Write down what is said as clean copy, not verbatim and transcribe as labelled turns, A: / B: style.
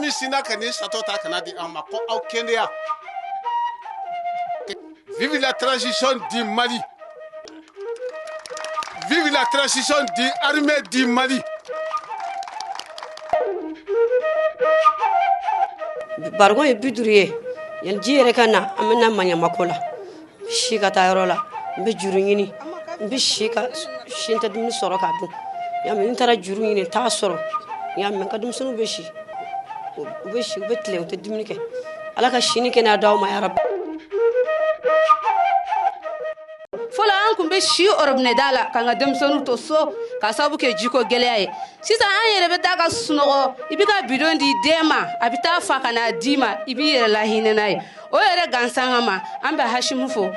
A: Min sinna ka nin château ta ka na di an ma ko aw kɛnɛya. Vive la transition du Mali, vive la transition du armée du Mali.
B: Barikon ye 50 ye. Yanni ji yɛrɛ ka na, an bɛ na maɲamako la, si ka taa yɔrɔ la, n bɛ juru ɲini, n bɛ si ka si, n tɛ dumuni sɔrɔ k'a dun. Y'a mɛn, n taara juru ɲini, n t'a sɔrɔ. Y'a mɛn, n ka denmisɛnninw bɛ si, u bɛ si, u bɛ tilen, u tɛ dumuni kɛ. Ala ka si ni kɛnɛya d'aw ma, yarabi.
C: Fɔlɔ, an kun bɛ si robinet da la k'an ka denmisɛnninw to so ka sababu kɛ jiko gɛlɛya ye. Sisan, an yɛrɛ bɛ taa ka sunɔgɔ, i bɛ ka bidon di den ma, a bɛ taa fa ka n'a d'i ma, i b'i yɛrɛ lahinɛ n'a ye. O yɛrɛ gansan kama, an bɛ Hasimu fo.